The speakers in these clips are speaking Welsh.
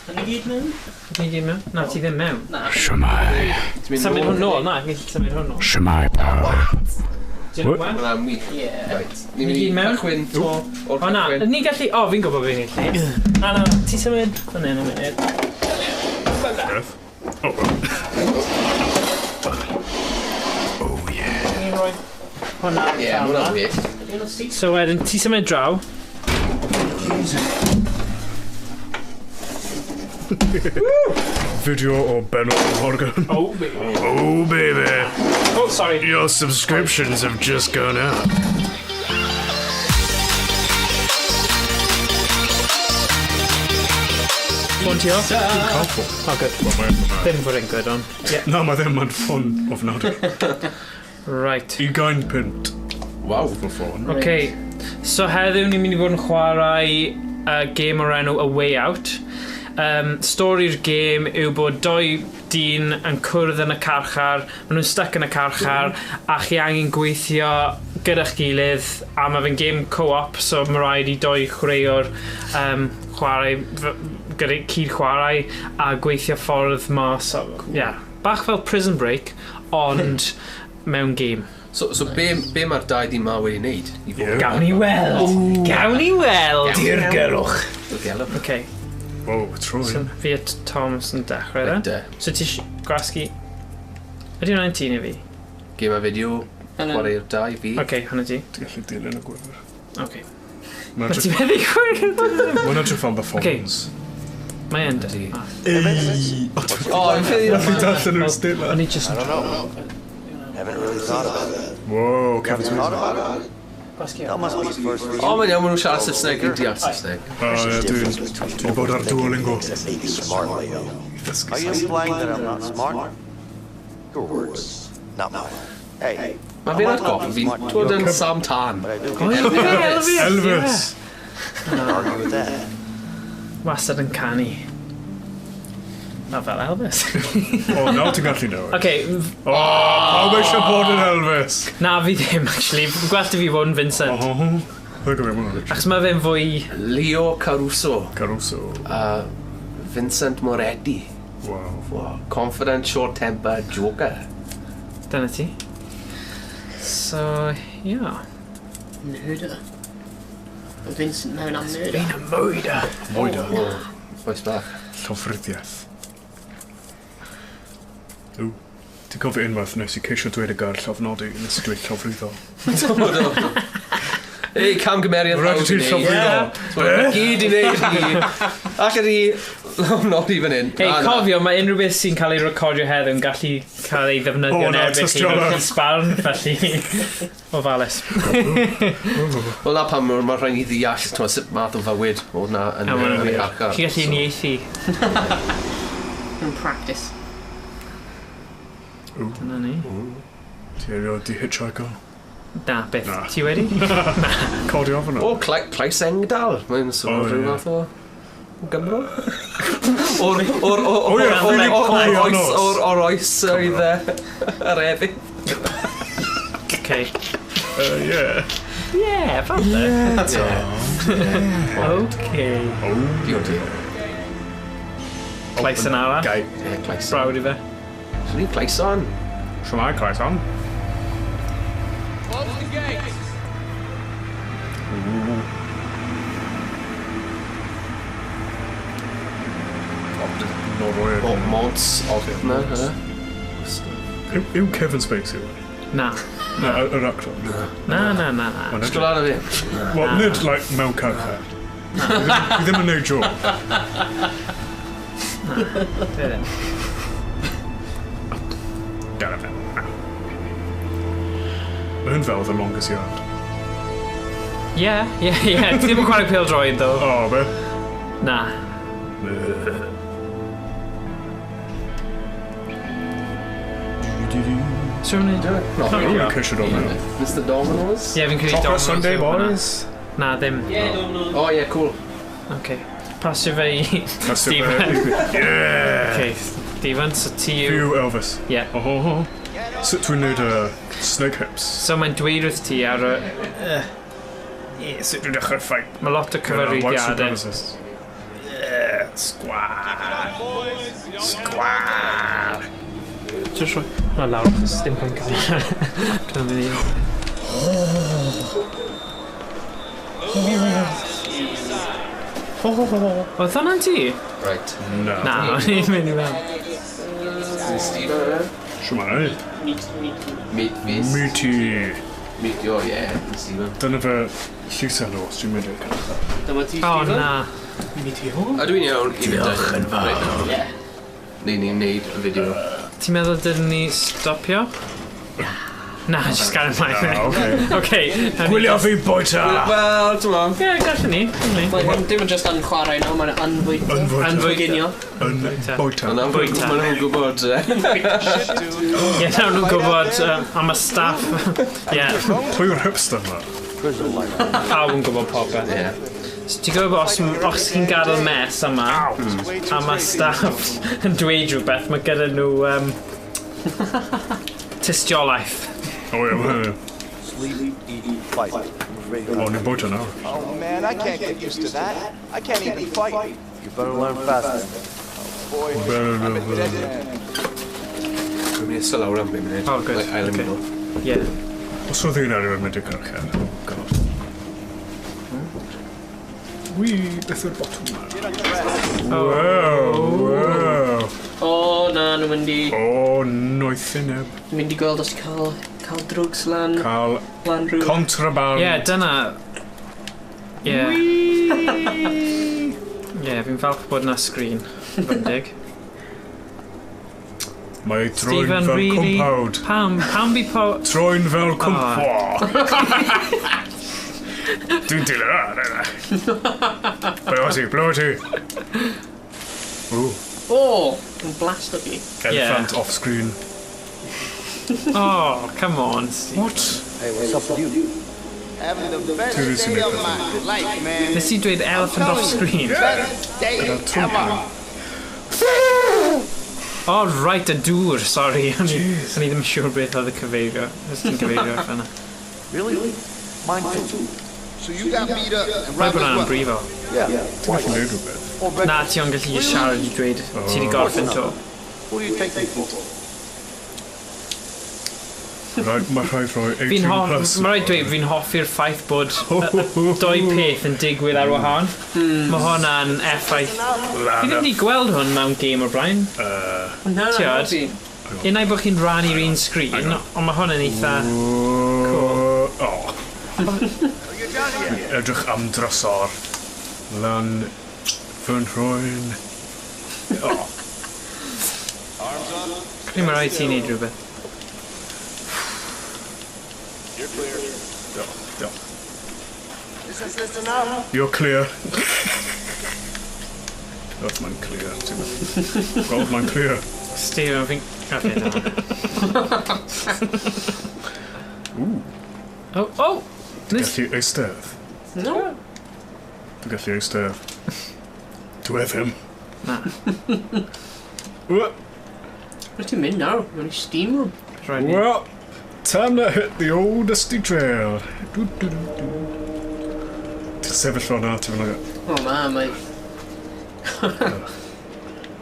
Yn i gyd mewn? Ni gyd mewn? Na, ti ddim mewn. Na. Shwmae. Ti'n mynd Symud nôl? hwn nôl, na, ni'n gallu symud hwn nôl. Shwmae pawb. Ti'n What? well? Hwnna'n wych. Ie. Right. Ni'n Ni mynd i gyd mewn? cychwyn to o'r O na, cychwyn. ni'n gallu... O, fi'n gwybod beth ni'n gallu. Na, na, ti'n symud fan hyn am munud. Beth? Oh. Oh yeah. Ni'n rhoi hwnna ar y Ie, llaw hwnna'n 'na. wych. So wedyn, ti'n symud draw. Fideo o Benno Morgan. Oh, baby. Oh baby. Oh, sorry. Your subscriptions have just gone up. Ffôn ti off? Cael ffôn. Oh, good. Wel, mae'n- Ddim fod yn good, ond. Yeah. Na, mae ddim yn ffôn ofnadwy. Right. 20 punt Waw. for ffôn. Okay. So heddiw ni'n mynd i fod yn chwarae gêm o'r enw A Way Out. Stori'r gêm yw bod doi dyn yn cwrdd yn y carchar, maen nhw'n stuck yn y carchar, a chi angen gweithio gyda'ch gilydd, a mae fe'n gêm co-op, so mae rhaid i doi chwaraewr chwarae, gyda cyd chwarae, a gweithio ffordd mas. So, cool. Yeah. Bach fel Prison Break, ond mewn gêm. So be mae'r dau ddyn ma wedi wneud? I fod Ie. Gawn ni weld! Gawn ni weld! Dirgelwch. Dirgelwch. Okay, Wow, trwy. so fi a Thomas yn dechrau Right, then. de. So ti eisiau gwasgu... Ydy hwnna'n ti neu fi? Gêm a fideo, Hwnna. chwarae'r dau fi. Okay, hwnna ti. Ti'n gallu dilyn y gwyfr. Okay. Mae'n Mae ti'n edrych meddwl chwarae? mae'n edrych fel the Ocê. phones. Mae yn Ydi. Ah, O, fi'n ffili Gallu darllen nhw'n stilla. O'n i just... I don't know. Haven't really thought about that. Wow, Kevin Thought Spacey. about it? Gwasgu. That must be first for O, you. mae'n iawn, maen nhw'n siarad Saesneg, fi'n deall Saesneg. O, ie, dwi'n dwi 'di bod ar Duolingo. Maybe smart, Leo. I ddysgu Are you Saesneg. implying that I'm not smart? Your words, not mine. Hey, Mae fe'n atgoffa fi, twyd yn Sam Tan. but I do Oh, yeah, Elvis. Elvis! can't argue with that. Wastad yn canu. Na fel Elvis. O, nawr ti'n gallu newid. Okay, O, pawb eisiau bod yn Elvis? na fi ddim, actually. Gwell i fi fod yn Vincent. Oh, Dwi'n gwybod hwnna. Achos mae fe'n fwy... Leo Caruso. Caruso. A Vincent Moretti. Wow. Wow. Confident, short-tempered joker. Dyna ti. So, yeah. Murder. Mae Vincent mewn am murder. Been a murder. Moida. Oes bach. Llofruddiaeth. Ww. Ti'n cofio unwaith nes i ceisio dweud y gair llofnodi, nes i dweud llofruddo. Ei, camgymeriad Rhaid i pawb ti i wneud. llofruddo. Be? Gyd i wneud i. Allai di lofnodi fan hyn. Hei, Na, na. cofio, mae unrhyw beth sy'n cael ei recordio heddiw yn gallu cael ei ddefnyddio O, yn na, erbyn chi mewn tystiolaeth. llys barn, felly ofalus. Wel, na pam mae rhaid i ddeall t'mo, sut math o fywyd oedd na yn Na, ma' hwnna'n y wir. carchar. Chi'n gallu uniaethu. Yn practice. Ww. Dyna ni. Ti erioed di hitchhiker? Na, beth, Na. ti wedi? Codi off yna. O, Claes Engdahl. Mae'n sôn O, rhyw ie. fath o Gymro? O'r o'r o'r O, ie, o'r Philip o'r oes Colianos. o'r oes oedd yr efydd. Okay. Yeah. Yeah, falle. Okay. Oh. Diolch ti. Claeson arall. Gai. Ie, Claeson. Brawd i fe. Swn i'n Claeson. Shwmae, Claeson. Close the gates. Norwy. O, Mons Odna, hynna. Yw Kevin Spacey wedi? Na. Na, yr actor. Na, na, na, na. Mae'n Sgwl edrych. ar y fi. Wel, nid, like, mewn carchar. Dwi ddim yn neud joke. Dwi ddim. Gada fe. Mae hyn fel The Longest Yard. Ie. Ti ddim yn chwarae pêl-droed, though. O, be? Na. So wneud? No, Dwi'n ceisio dod mewn. Mr Dominoes. Ie, fi'n credu Chocolate Domino's Sunday, yw hwnna. boys. Na, ddim. Yeah, Domino's. O, ie, cool. Okay. Pasio fe i That's it, Stephen. be. Yeah! Okay, Stephen, so ti yw... Yw Elvis. Ie. Oh, oh, oh. Sut dwi'n neud snake hips? So mae'n dweud wrth ti ar y... Yeah, sut dwi'n dechrau fight? Mae lot o White cyfarwyddiadau. supremacists. Yeah. Sgwar. Sgwar. Just rhoi hwnna lawr, achos dim pwynt cael. Dwi'n mynd i... Oedd hwnna'n ti? Right. Na. Na, o'n i'n mynd i fewn. Stephen, Shwmae. Meat, meat. Meat Feast. Meaty. Meat, oh yeah, Stephen. Dyna fe llys enw os dwi'n mynd i'r carchar. Dyma ti, O, Stephen. na. A dwi'n iawn i fynd. Diolch yn fawr. Yeah. Neu ni'n neud y fideo. Ti'n meddwl dylwn ni stopio? Na, just gael ymlaen. Ah, okay. Okay. Gwylio fi bwyta! Wel, ti'n mo. Ie, gallwn ni. Gallwn ni. Mae hwn dim yn just yn chwarae nawr, mae'n anfwyta. Yn fwyta. Yn fwyta. Coginio. Yn bwyta. Maen nhw'n Bwyta. gwybod. Ie, nawr nhw'n gwybod am y staff. Ie, Pwy yw'r hipster ma? pawb yn gwybod popeth. Ie. So, ti'n gwybod os chi'n gadael mess yma, a mae staff yn dweud rhywbeth, mae gyda nhw tystiolaeth. O ie, ie. Sleep, eat, fight. O, ni'n bwyta nawr. Oh man, I can't get used to that. I can't even fight. You better learn fast. Boy, I'm a dead man. Dwi'n mynd i eistedd lawr am 5 munud. Oh, good. Like, ail Okay. ymuno. Ie. Os oedd un ar mynd i'r carchar. Oh, God. Wi, beth yw'r botwm ma? Wow, wow. O, na, nhw'n mynd i... O, noethineb. Mynd i gweld os cael drugs lan, Cael lan rhyw. contraband. Ie, dyna... Ie. Ie, fi'n falch bod na sgrin. Fyndig. Mae troen Stephen, fel really? cwmpawd. Pam fi po... Troen fel cwmpawd. Dwi'n dilyn ar yna. Ble o ti? Ble o ti? Ooh, O, yn blast o fi. elephant off screen. Oh, come on, Steve. What? Hey, what's up with you? Having the best Two is in day it, of my life, man. Nes i dweud elephant off screen? Best day Gyda trwm ever. Oh, right, y dŵr, sorry. O'n i ddim yn siŵr beth oedd y cyfeirio. Nes ti'n cyfeirio at fanna. Really? Mine too. So you got beat up and Rhaid robbed bod as hwnna'n well. brifo. Yeah. Ti'n gallu neud rhywbeth. Or breakfast. Na, ti ond gallu siarad i dweud ti wedi gorffen to. Who do you take me for? Right, mae rhaid rhoi 18 Fi'n hoff, plus. mae rhaid dweud, fi'n hoffi'r ffaith bod y doi peth yn digwydd ar wahân. Mae hwnna'n effaith. Fi ddim wedi gweld hwn mewn game o'r blaen. Na, Tiod? fi. Unai bod chi'n rannu'r un sgrin, ond mae hwn yn eitha... Cool. Oh. Edrych am drysor. Lan fy nhrwyn. Oh. Credu mae rhaid ti wneud rhywbeth. Diolch, diolch. You're clear. Gweld mae'n clear. Ti'n meddwl? Gweld mae'n clear. Stephen, fi'n... Okay, na. Ooh. Oh, oh! Nes... Gallu eistedd. No. Dwi'n gallu eistedd. Dwi ddim. Na. Well, Rwyt ti'n mynd nawr? Mewn i steam room. Rhaid ni. well, time to hit the old dusty trail. Du, du, du, du. Ti'n sefyll fel na, ti'n mynd O, ma, mae...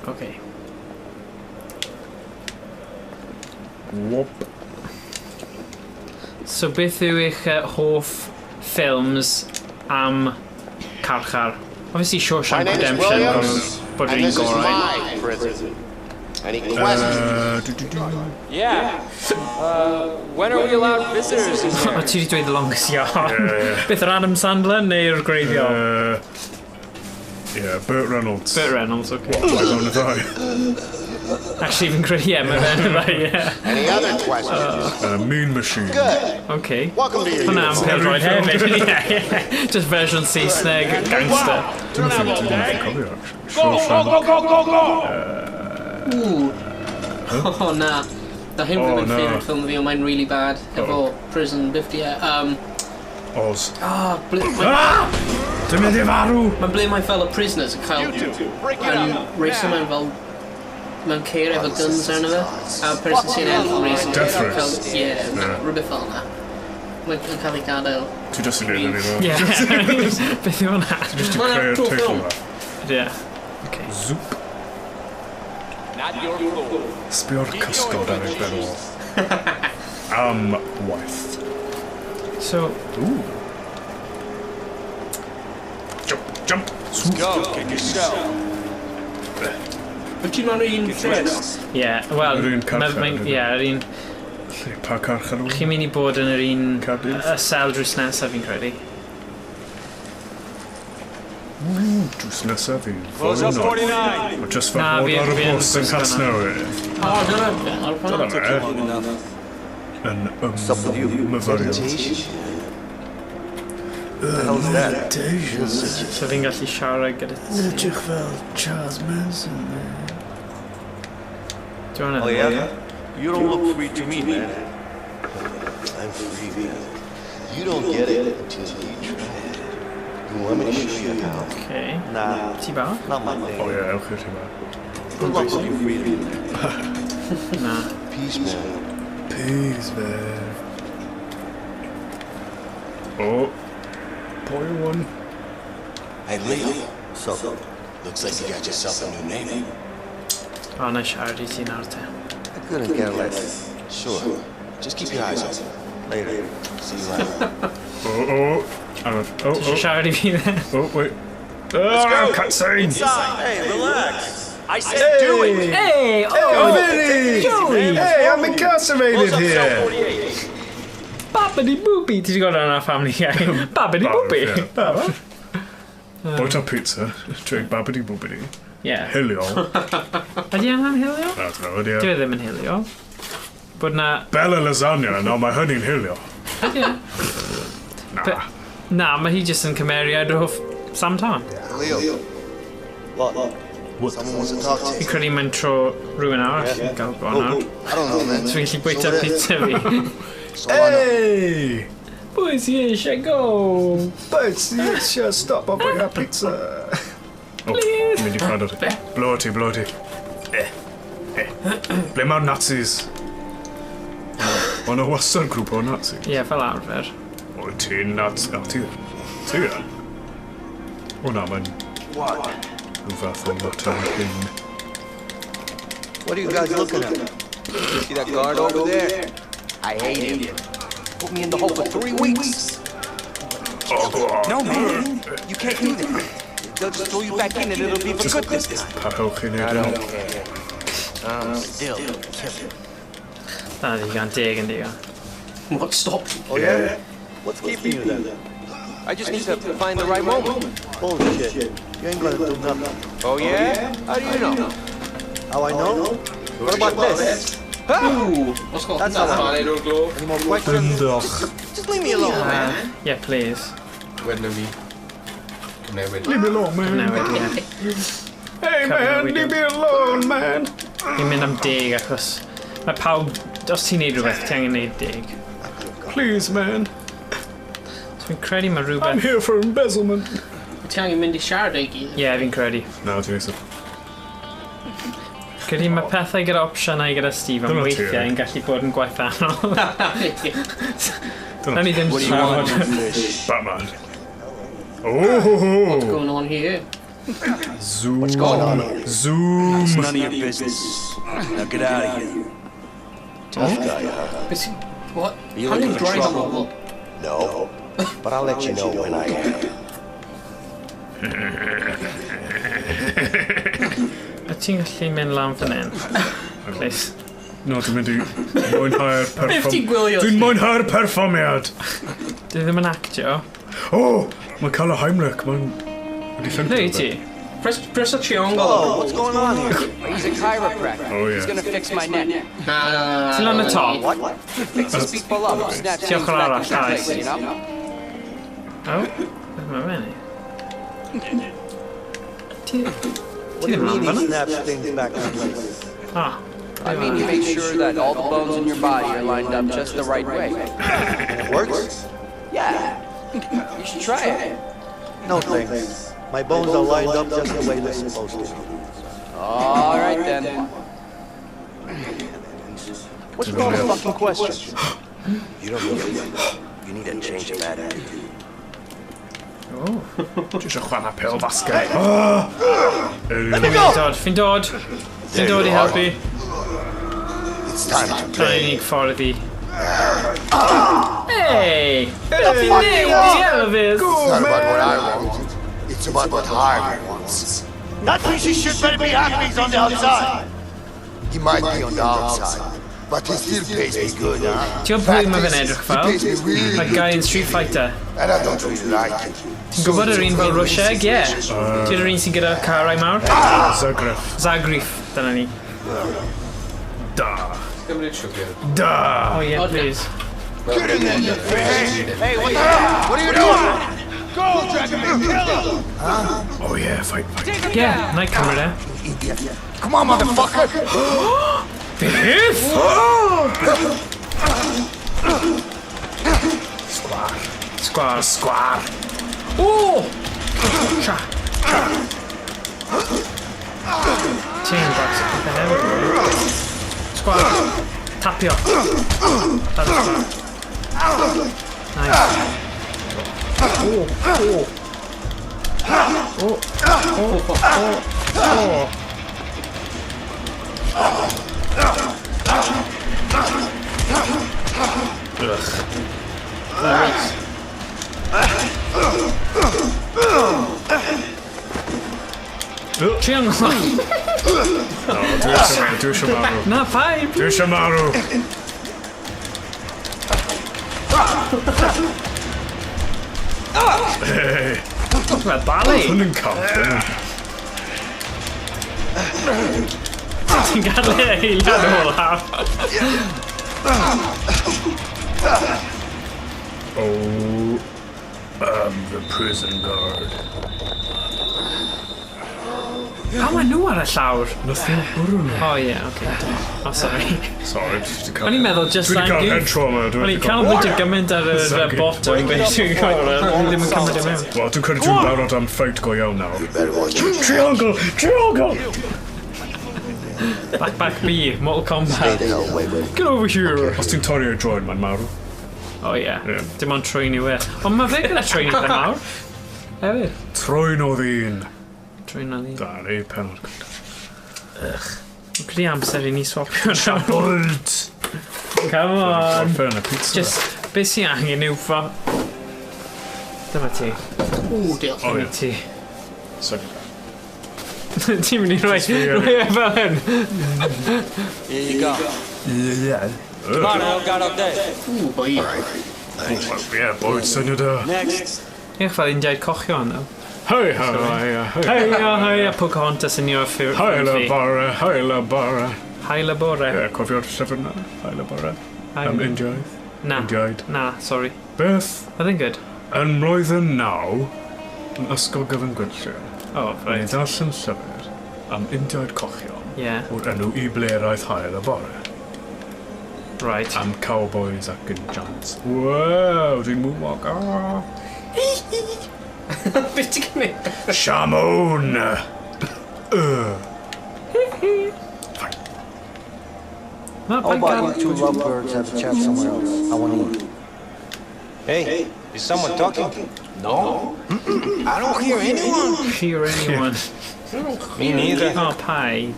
Okay. Whoop. So beth yw eich hoff ffilms am carchar? Obviously My Shawshank name is Redemption Williams, bod and yr un this is gorau. my prison. Any questions? Du, du, du. Yeah. When are we allowed visitors in O, here? ti wedi dweud The Longest Yard. Yeah. Beth yr Adam Sandler neu'r gwreiddiol? Yeah, Burt Reynolds. Burt Reynolds, okay. What, on the ddau? Actually, fi'n credu, ie, mae fe'n y ddau, ie. Any other questions? Mean Machine. Good. Okay. Welcome to your Hwnna am uniform. pêl-droed hefyd. Ie, ie. Just version Saesneg gangster. Dwi'n meddwl, dwi'n meddwl cofio, actually. Go, go, go, go, go! Ooh. Oh, na. Na hyn Oh, ddim yn na. favourite film fi, ond mae'n really bad. Efo prison, beth di e. Oz. Ah, ble, mae, Ah! Dwi'n mynd i farw! mae ble mae fel y prisoners yn cael You two, break it yn up. race mewn fel mewn ceir efo guns arno fe. A person sy'n ennill race yn Death cael, race. ie, Yeah. rhywbeth fel yna. Mae'n yn cael ei gadael. Ti just yn neud hynny, Ie. Beth yw hwnna? Just i Mae'n creu'r actual teitl film. yma. Ie. Okay. Zoop. Not your floor. Sbio'r cysgod ar ei ben o. Am waith. So, Ooh. Jump, jump. Swoop. Go, get yourself. Wyt ti'n ar un lle? yeah, wel... Yr un carchar, ydyn? Ie, yr un... Lle, pa carchar o? Chi'n mynd i bod yn yr un... Cardiff? Y sel drws nesaf fi'n credu. Drws nesaf i Close up Fôn. 49. O, just fel Na, bod ar y fi yn bws yn gwisgo na. Casnewydd. O, dyna fe. Ar y Dyna ffordd. fe. Long enough. Yn What's up with you? myfyriwr. Meditation. The hell's that? So fi'n gallu siarad gyda ti. Edrych fel Charles Manson, man. Do you wanna... Oh yeah? You don't look free to me, man. I'm free, man. You don't get it until you try it. You want me to show you how? Okay. Nah, Ti bach? not my thing. O ie, ewch i'r rhywbeth. Good luck with your freedom. Na. Peace, man. Peace, man. Oh. Boy one. Hey, Leo. So, Looks like you got yourself a new name. O, na i siarad i ti nawr te. I couldn't care less. Sure. Just keep your eyes open. Later. See you later. Oh, oh. Hang on. Oh, Ti eisiau oh. siarad i fi then? Oh, wait. Ah, cutscene! Hey, relax. I said do it. Hey! Oh! Vinny! Joey! Hey, I'm incarcerated Close up cell here! 48. Babbity boopy! Ti di gweld hwnna Family Guy? Babbity boopy! Yeah. Bwyta pizza, drink babbity boobity. Yeah. Hiliol. Ydy hwnna'n hiliol? Na, dwi'n meddwl, Dwi ie. e ddim yn hiliol. Bod na... Bella lasagna, no, mae hynny'n hiliol. Ydy e? Na. Na, mae hi jyst yn cymeriad o Sam Tan. Leo. What? Someone wants to talk to Fi'n you. credu mae'n tro rhywun arall yn gael go nawr. I don't know, man. So fi'n gallu bwyta So pizza fi. So I know. Hey! Pwy sy eisiau go? But eisiau stop a bwyta pizza. Oh, Please. mynd i ffrando ti. Blow ti, blow ti. Eh. Eh. Ble mae'r Nazis? Mae yna wastad grŵp o Nazis. Ie, fel arfer. O, ti'n Nazi... O, ti... Ti e? O na, mae'n What? rhyw fath o mutter hyn. What are you guys looking at? See that guard over there? I hate him. Put me in the hole for 3 weeks. Oh, go on. No, man. You can't do that. They'll just throw you back in and it'll be for good this time. Parhewch i wneud hyn. care. I'm still killing. Na, ddigon, deg yn digon. What stopped you? Oh, yeah? What's keeping you then? I just need to find the right moment. Bullshit. You ain't gonna do nothing. Oh yeah? How do you know? How I know? What about this? Ooh, what's got That's how I Hanner o'r glo. Any more questions? Dyndach. Just leave me alone, man. Yeah, please. Wedyn fi. Newid. Leave me alone, man. Newid, ie. Hey, man, we leave me alone, man. Fi'n mynd am deg achos mae pawb, os ti'n neud rhywbeth, ti angen neud deg. Please, man. So fi'n credu mae I'm rhywbeth... here for embezzlement. Ti angen mynd i siarad ei gyd. Ie, yeah, fi'n credu. Na, ti'n eisiau. Credu mae pethau gyda opsiynau gyda Steve am Dyna ti, weithiau ie. yn gallu bod yn gwaethanol. Dyna Nawn ni ddim What do you want, trafod. you fish? Batman. Oh, ho, ho. What's going on here? Zoom. What's going on here? Zoom. It's none of your business. Now get out of here. Tough guy, huh? Beth sy'n... What? Are you How do looking you for drive a trouble? robot? No. But I'll let you know when I am. A ti'n gallu mynd lan fan hyn? Please. No, dwi'n mynd i mwynhau'r Beth ti'n perfform... gwylio? Dwi'n mwynhau'r perfformiad! Dwi ddim yn actio. Oh! Mae'n cael y Heimlich, mae'n... Wedi llyncu. Ble i ti? Press y triangle. Oh, what's going on here? He's a chiropractor. Oh, yeah. He's gonna fix my neck. Na, na, na, na. Ti lan y top? What? Fixes people up. Snaps Ti things ochr back arall, into oes. place, you know? Oh, beth mae'n mynd i? Ti... What Ti do you ddim lan mean fan he snaps things back into place? Ah, I mean, he makes sure that all the bones in your body are lined up just the right way. And it works? Yeah. You should try it. No thanks. My bones are lined up just the way they're supposed to be. All right then. What's with all the fucking questions? You don't need it. You need a change of attitude. Dwi eisiau chwarae pêl fasged. Fi'n dod, fi'n dod. Fi'n dod i helpu. It's time to Dyna'r play. unig ffordd i. Hey! Fi'n newid, Elvis! It's not about what I want. It's about what Harvey wants. That piece of shit better be happy he's on the outside. He might be on the outside, but he still pays me good, huh? Ti'n gwybod pwy mae fe'n edrych He fel? pays me really That guy in Street Fighter. And I don't really like it. Ti'n gwybod yr un fel Rwsieg? Ie. Ti'n yr un sy'n gyda carau mawr? Zagrif. Zagrif, dyna ni. Da. Gymryd siwgr. Da. Oh yeah, please. Get in there, you bitch! Hey, what the hell? What are you doing? Go, Dragon, kill him! Oh yeah, fight, fight. Yeah, na i cymryd e. Idiot. Come on, motherfucker! Beth? Sgwar. Sgwar. Sgwar. O! Tra. Ti'n box y pethau hefyd. Sgwar. Tapio. Tap sgwar. Nice. O, o. O, o, o, o. Ugh. Triongl. No, dwi eisiau marw. Na, paid. Dwi eisiau marw. Hey, Wel, ballet. hwn yn camp. Ti'n gadael e eiliad olaf. Oh, I'm the prison guard. Pa maen nhw ar y llawr? Nath nhw bwrw nhw. Oh ie, okay. Oh, sorry. Sorry, dwi wedi cael... O'n i'n meddwl just Dwi wedi cael Zangief. head trauma. Dwi O'n wedi i'n cael... canolbwyntio gymaint ar yr Zangief. bottom, basically. O'n i ddim yn cymryd e mewn. Wel, dwi'n credu dwi'n barod am fight go iawn nawr. Better watch your Triangle! Triangle! Back, back B, Mortal Stay Kombat. the hell away from me. Get over here! Os ti'n torri o'i droed, mae'n marw. Oh ie, Ie. dim ond trwyn i we. Ond mae fe gyda trwyn eitha mawr. Hefyd. Trwyn o ddyn. Trwyn o ddyn. Da, ni penod cyntaf. Credu amser i ni swapio nawr. Bwyd! Come on! Gorffen y pizza. Just, beth sy'n angen yw fo... Dyma ti. Ww, diolch. Oh, Dyma ie. ti. Sorry. Ti'n mynd i roi, fi, ie. roi e fel hyn. Here you go. Come on, I don't got all day. Ww, boi. Ie, bwyd syniad da. Next. Eich fel Indiaid cochion, though. Hei, hei, hei, hei. Hei, hei, a Pocahontas yn your ffyr. Hei, la bara, hei, la bara. Hai la bore. Ie, cofio'r llyfr na? Hei, la bara. Am Indiaid. Na. Indiaid. Na, sorry. Beth Oedd yn good. yn mlwyddyn 9 yn Ysgol Gyfun Gwynllyw, Oh, o'n i'n right. darllen llyfr am Indiaid cochion Yeah, o'r enw I Bleraidd Hael y Bore. right. Am cowboys ac yn giants. Wow, dwi'n moonwalk. Ah. Beth ti'n gwneud? Shamon! Na, How pa'n about gael... you two lovebirds have a chat somewhere else? I want to eat. Hey, is someone talking? No. I don't hear anyone. Hear anyone. Me neither. Oh, paid.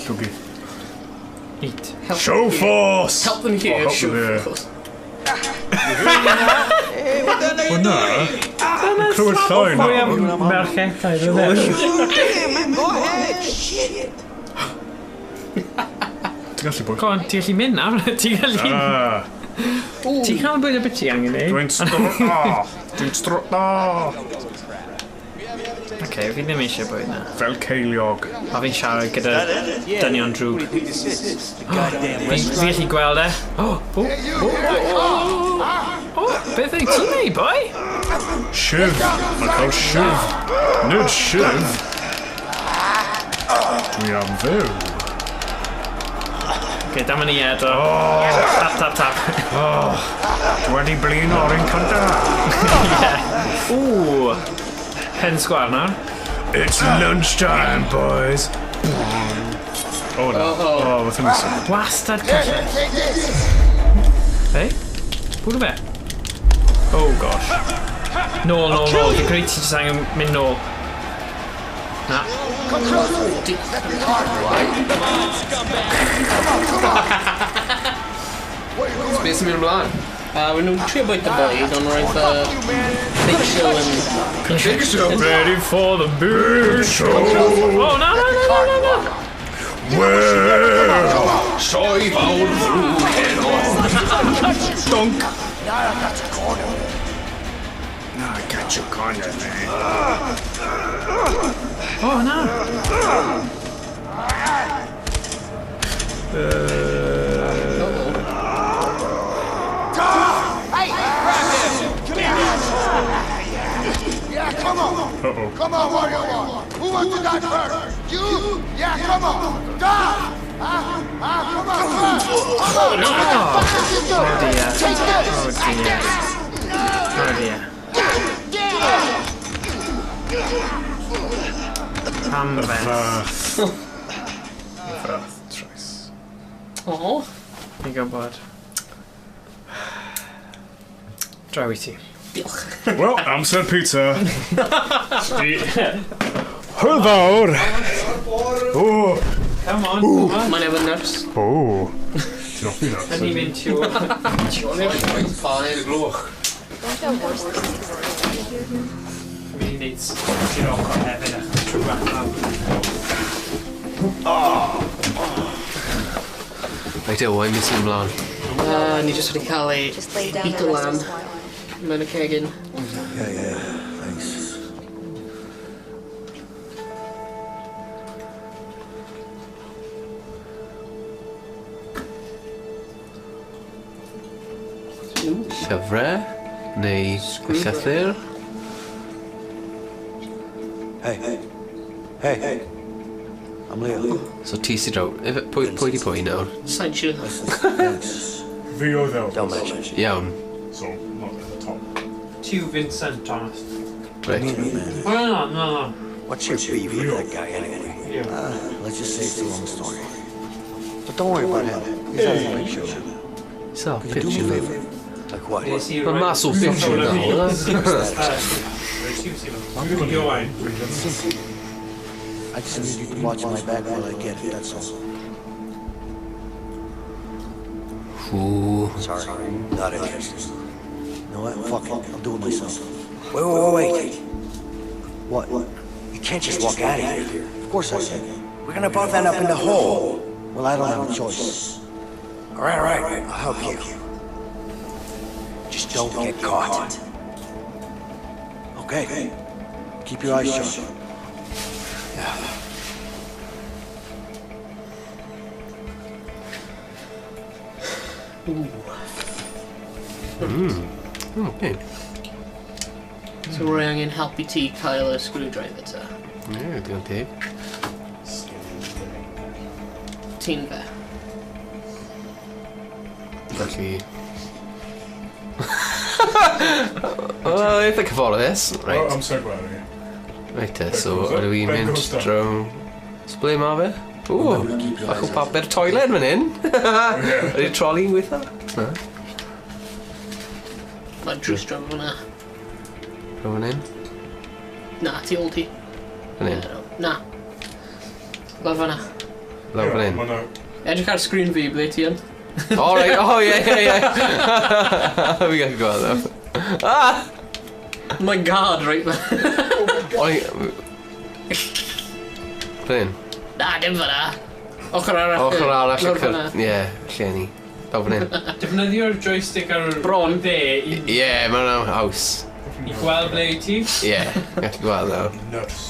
Llwgu. Eat. Help Show them here. force! Help them here, Oh, help show them here. force. Wel na, clywed llai Mwy nawr. am merchetau, dwi e. Man, go ahead. Shit. Ti'n gallu bwyd? Go on, ti'n gallu mynd nawr? Ti'n gallu... Ah, Ti'n cael bwyd o beth ti angen neud? Dwi'n stro... Ah, Dwi'n stro... Ah, Oce, fi ddim eisiau bwyd na. Fel ceiliog. A fi'n siarad gyda dynion drwg. What do you think this is? The goddamn Fi restaurant. fi gallu gweld e. O, o, o, o, o, beth wyt ti'n neud, boi? Shiv. Mae'n cael shiv. Nid shiv. Dwi am fyw. Oce, dyma ni eto. Tap, tap, tap. Dwi wedi blin o'r un cynta. Ww. Pen sgwar nawr. It's lunchtime, boys. Oh no. Oh, beth yn sôn. Wastad cyllell. Take this! Hey? Bwrw fe? Oh gosh. Nôl, nôl, nôl. Fi'n credu ti jyst angen mynd nôl. Na. Come closer. Let me hard. Come on, come on. Where you going? Beth sy'n mynd ymlaen? Maen nhw'n trio bwyta bwyd, ond roedd Big Show yn... Big Show! Ready for the big show! Oh, na, na, na, na, na, na! Well, Sioe fawr ddrwg heno. Donk. Now I got your corner. Now I got your corner, man. Oh, na! Hey, grab him. Come here. Yeah, come on. Uh-oh. Come on, warrior one. Who wants to die first? You? Yeah, come on. Die. Huh? Huh? Come on, first. Come on. No. What the fuck is you doing? Oh, dear. Take this. Oh, dear. Oh, dear. Pam fe. Fath trais. O, Fi'n gwybod. Draw i ti. diolch. Wel, amser pizza. Hwyl fawr! O! Come on, come on. Mae'n efo nyrs. O! Ti'n hoffi na? Yn ni'n mynd tu ôl. Hanner y gloch. Fi'n mynd i wneud i'r ochr hefyd achos trwy bach lawr. Reit, Owain, beth sy'n ymlaen? Ni jyst wedi cael ei Just lay down beat and rest lan a while. mewn y cegin. Yeah, thanks. Llyfrau? Neu llythyr? Hey. Hey. Hey. I'm Leo. So ti sy'n draw. Ife, pwy di pwy nawr? Sa'n siŵr. Thanks. Fi oedd Elvis. Don't mention it. Iawn. So, not at the top. Ti yw Vincent Thomas. Reit. O, na, na, na. What's your beef with that guy anyway? Yeah. Let's just say it's a long story. But don't worry about him. He's out of the picture now. So, Could you do me a picture. favor? Like what? Nes i Mae roi- mas o picture nawr. Owain. Simple. I just need you to watch my back while I get it, that's all. Ooh. Sorry. Not interested. You know what? Fuck it. I'll do it myself. Wait, wait, wait, wait. What? You can't just walk out of here. Of course I can. We're gonna both end up in the hole. Well, I don't have a choice. All right, all right. I'll help you. Just don't get caught. Okay. Keep your eyes sharp. Yeah. Okay. So rwy angen helpu ti cael y screwdriver ta. Ie, digon teg. Ti'n fe. Felly... Wel, eitha cyfforddus. O, Reit. amser gwely. Reit te, so Beth goes up, ydw i'n beth mynd goes down. draw... So ble ma fe? Ww, bach o papur toilet fan hyn. Ydy'r troli'n gweithio? Na, Mae drws draw fyna. draw fan hyn. Na, tu ôl ti. Fan hyn. Na. Lawr fyna. Lawr fan hyn. Ma' 'na Edrych ar sgrin fi, ble ti yn? O, reit, o, ie, ie, ie. Fi gallu gweld o. Ah! My god, right ma. O'n i... Fan hyn. Na, dim fyna. Ochr arall. Ochr arall y Lawr cyr... fyna. Ie, lle ni. Lawr fan hyn. Defnyddio'r joystick ar y Bron. dde i, Ie, mae hwnna'n haws. i gweld ble i ti. Ie, gallu gweld nawr. Nyrs.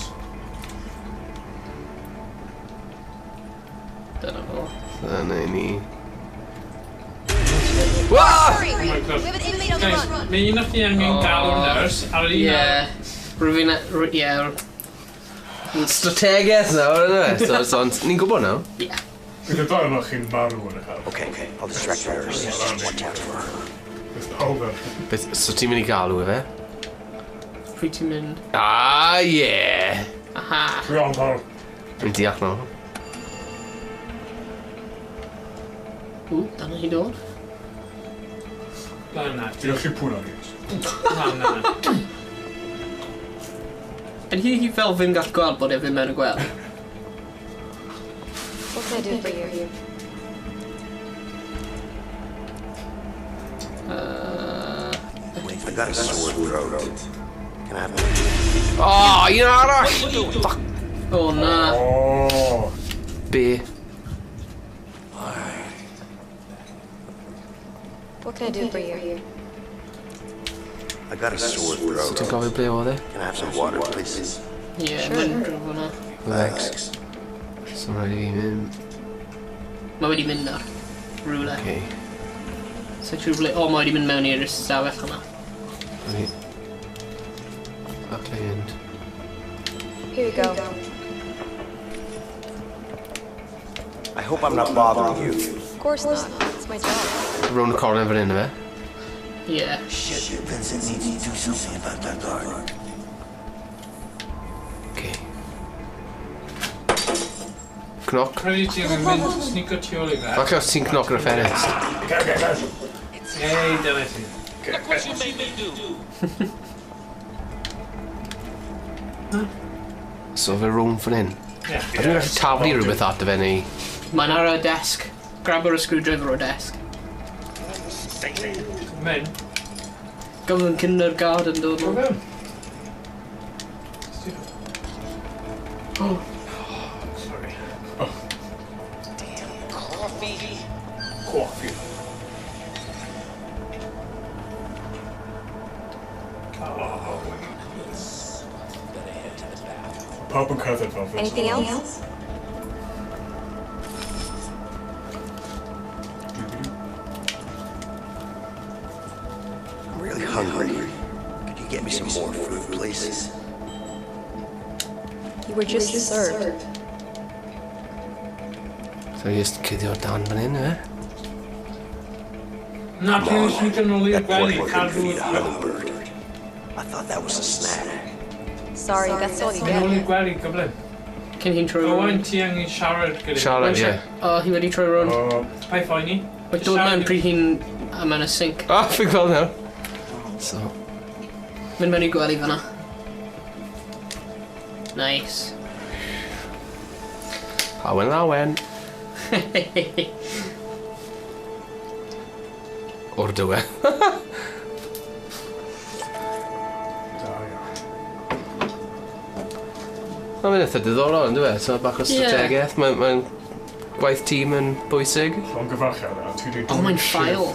Dyna fo. Dyna ni. Wah! Hurry! Oh my God. We have an inmate on the Guys, run. mae un o chi angen galw'r nyrs, ar yr un Ie. ar... Rwy'n... Ie. Strategaeth nawr, yna fe? So, ni'n gwybod nawr. Ie. Bydd y dau yma chi'n marw yn y car. Okay, I'll distract the nurse. Just watch out for her. Bydd pawb yn. Beth, so ti'n mynd i galw e fe? Pryd ti'n mynd? Ah, ie! Aha. Iawn, pawb. Dwi'n deall nawr. Ww, dyna hi dod. Lan na. Diolch i pwy na fi. Lan na. Ydy hi fel ddim gallu gweld bod e ddim mewn y gwely? What can I do for you? I got a sore throat. Can I have Oh, un arall! Fuck. O, na. Oh. B. What can I do for you? I got a sore throat. Ti'n gofio ble oedd e? Can I have some water, please? Ie, mae'n drwy hwnna. Thanks. So rhaid i fi mynd. Mae wedi mynd nawr. Rhywle. Okay. So trwy ble... O, mae wedi mynd mewn i'r ystafell hwnna. Right. Falle mynd. Here you go. I hope I'm not bothering you. Of course not. It's my job. Round y corner fan hyn, efe? Ie. Shit, Vincent needs to do something about that guard. Okay. Cnoc. Rhaid i ti angen mynd sneako tu ôl i fe. Falle os ti'n cnoc ar y ffenest. Ei, dyna ti. Look what you made me do. So fe rownd fan hyn. Ie. A dwi'n gallu taflu rhywbeth ato fe neu... Mae'n ar y desk. Grab o'r screwdriver o'r desk. Mynd. Gofyn cyn yr guard yn dod Go nôl. fewn. Oh. Sorry. Coffee. Coffee. Better head to the bathroom. Pawb yn cerdded fel Vincent. Anything else? I'm really hungry. Could you get me some more food, please? You were just served. So just cuddio dan fan hyn, efe? Na, ti'n sneako nôl i'r That poor gwely. couldn't Cadw... feed a hummingbird. I thought that was a snack. Sorry, that's all you Nôl i'r get. gwely, gyflym. Cyn hi'n troi Owain, rownd. ti angen siarad gyda. Siarad, ie. O, hi wedi troi rownd. Oh, Pai phoeni. Mae'n dod mewn pryd hi'n... A mewn y sink. Ah, fi'n gweld nawr. So, Mynd mewn i gwely fyna. Nice. Awen lawen. O'r diwedd. da iawn. Mae'n eitha diddorol, yn dweud? So, bach o Ie. strategaeth. Mae'n mae gwaith tîm yn bwysig. Llongyfarchiad, a ti 'di O, mae'n ffael.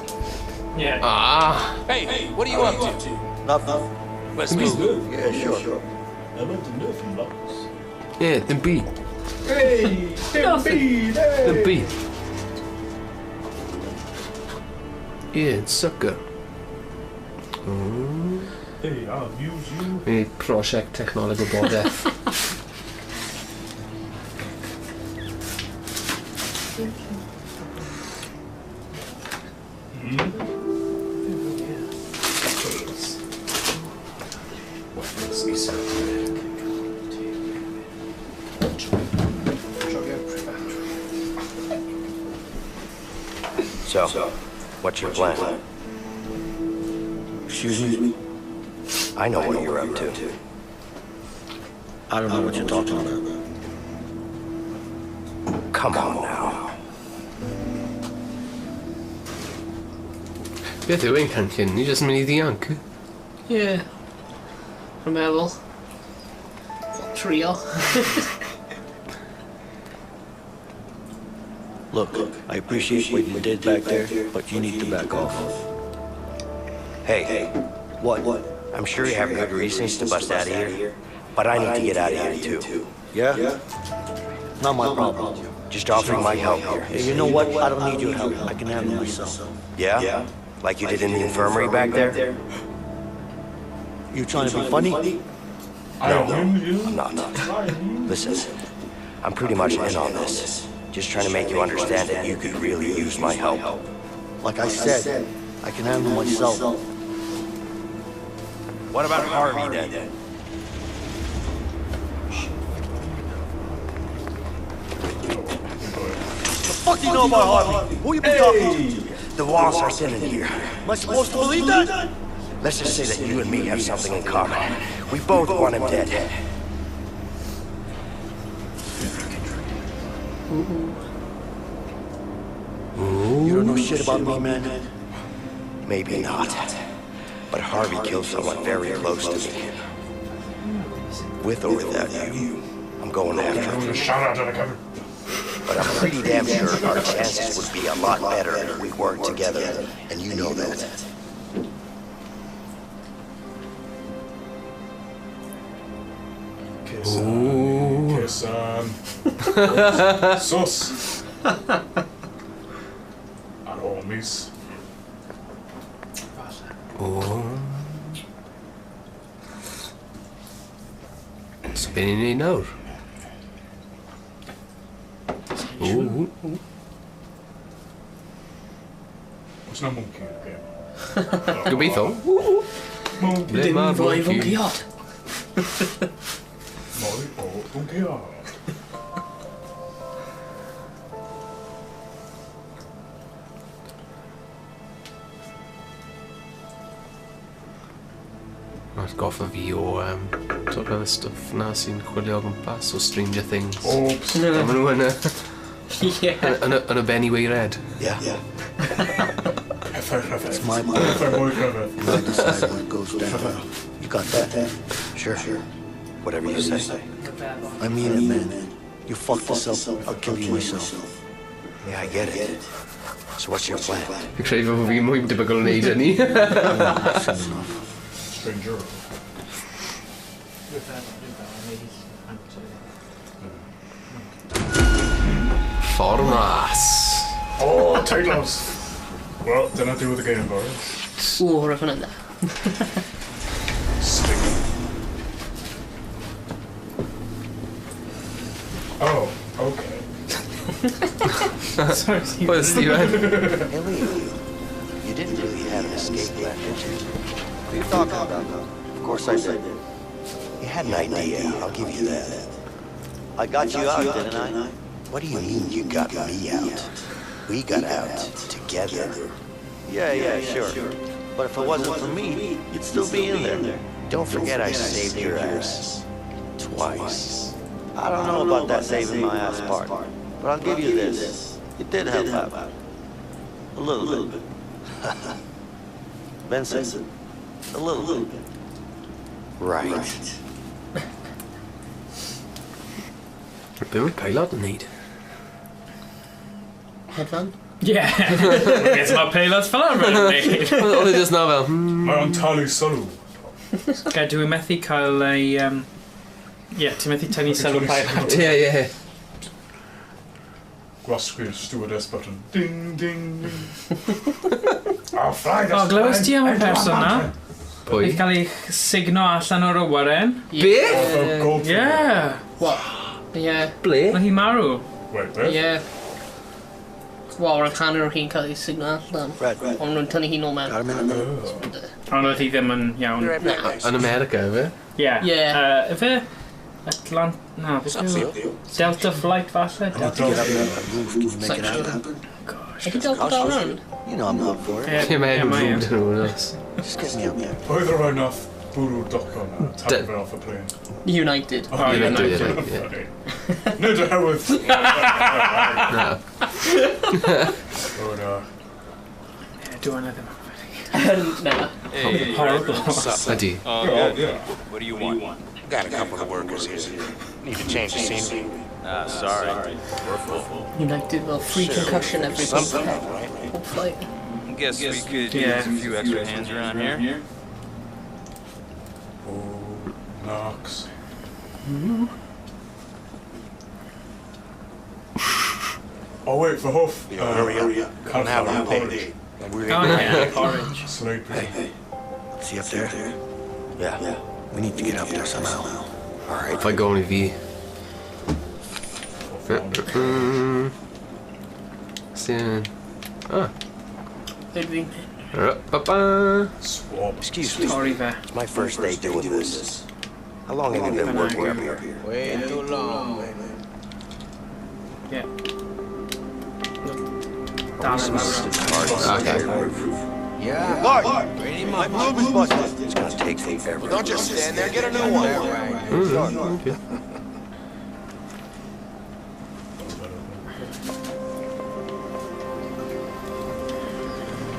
Ie. Ah! Hey, what are you up to? Nothing. Let's move. Yeah, sure. Ie, yeah, dim byd. Hey! Dim byd! Hey! Dim byd. Ie, yeah, sucker. Hey, I'll use you. Mi'n neud prosiect technoleg gwybodaeth. So, what's your plan? Excuse me? I know what you're up to. I don't know what you're talking about. Come on now. Beth yw ein cynllun? Ni jyst yn mynd i ddianc. Ie. Rwy'n meddwl. Trio. Look, I appreciate what you did back there, but you need to back off. Hey, What? I'm sure you have good reasons to bust out of here, but I need to get out of here too. Yeah? Not my problem. Just offering my help here. Hey, you know what? I don't need your help. I can handle myself. Yeah? Like you did in the infirmary back there? You trying to be funny? No, I'll use you. I'm not. Listen, I'm pretty much in on this. Just trying to make you understand that you could really use my help. Like I said, I can handle myself. What about Harvey then? The fuck do you know about Harvey? Who you been talking to? The walls are thin in here. Am I supposed to believe that? Let's just say that you and me have something in common. We both want him dead. You don't know shit about me, man. Maybe not. But Harvey killed someone very close to me. With or without you, I'm going after him. Shout out to the cover. But I'm pretty damn sure our chances would be a lot better if we worked together, and you know that. Kiss on. Kiss on. Sus. Ar ôl mis. O. So be ni'n neud nawr? O. Oes na monkey yn y gêm? Gobeithio. Monkey. Ble Dim ma'r fwy monkey? fwnciod. Mwy o fwnciod. Mae'n atgoffa fi o sort of y stwff na sy'n chwilio o gwmpas o Stranger Things. Oops. A maen nhw yn y, Ie. yn y Benny Weired. Yeah. Pethau rhyfedd. It's my plan. Pethau mwy rhyfedd. And I decide what goes down. You got that? Sure. Whatever you say. I mean it, man. You fuck this up, I'll kill you myself. Yeah, I get it. So what's your plan? Fi'n credu fod fi mwy debygol o wneud hynny. Soon enough. Stranger. Ffordd mas. Oh, titles! Wel, dyna diwedd y game, boys. Ww, roedd hwnna'n dda. Sting. Oh, okay. Sorry, Steve. Wel, Steven. Hey, Leo, you didn't really have an escape plan, did you? What are you talking about? Of course I did. You had an idea, I'll give you that. I got you out, didn't I? What do you mean you got me out? We got out together. Yeah, sure. But if it wasn't for me, you'd still be in there. Don't forget I saved your ass. Twice. I don't know about that saving my ass part, but I'll give you this. It did help out. A little bit. Vincent, a little bit. Right. Be mae'r pilot yn neud? Hedfan? Yeah. Beth mae pilots fel arfer yn neud. Oedd e just na fel, Mae o'n talu sylw. Ga, dwi'n methu cael ei... Ie, ti'n methu tynnu sylw pilot. Ie, ie. Gwasgu'r stewardess button. Ding, ding, ding. I'll fly this O, glywes ti am y plane into a person na? mountain. Pwy? Eich cael ei signo allan o'r awyren. Beth? Oh, gold Yeah. What? Ie. Ble? Mae hi marw. Wait, beth? Ie. Wel, roedd hanner o hi'n cael ei signal allan. Fred, Ond nhw'n tynnu hi nôl mewn. got a minute? Ond oedd hi ddim yn iawn. Be right back, guys. Yn America, efe? Ie. Ie. Ife? Atlant... Na, beth yw? Delta Flight falle? I need to get up there on the roof. Can you make it happen? I can Delta dal round. You know I'm up for it. Ie, Ie, mae enw mae drwg dyn nhw, oes. Just get me up there. Oedd y rhai nath bwrw doco na, taflu fe off y plane. United. Oh, United, United. ie. Funny. Nid oherwydd... Na. Oh, no. Ie, Dwi yna ddim. Na. Hey, Horrible. Ydy. All Oh, good. yeah. What do you want? Got a couple of workers here. Need to change the scenery. Ah, sorry. We're full. United fel free concussion every Something, pob right? pob flight. Guess we could Yeah. use a few extra hands around here. Oh, Knox. Oh, wait, for Huff. Yeah, hurry up. Can't Have have a porridge. We're Oh, yeah. Porridge. Sleepy. See up there? Yeah. We need to get up there somehow. All right. Fai gofyn i fi. Sy'n... Ah. Be dwi'n Ra-ba-ba. Swab. Excuse me. Torri fe. It's my first day doing this. How long have you been working up here? Way too long. Ie. Dal yn lawr. Okay. Yeah. Guard! Pretty My much. bloom is busted. It's gonna take forever. Don't just stand there. Get a new one. Okay.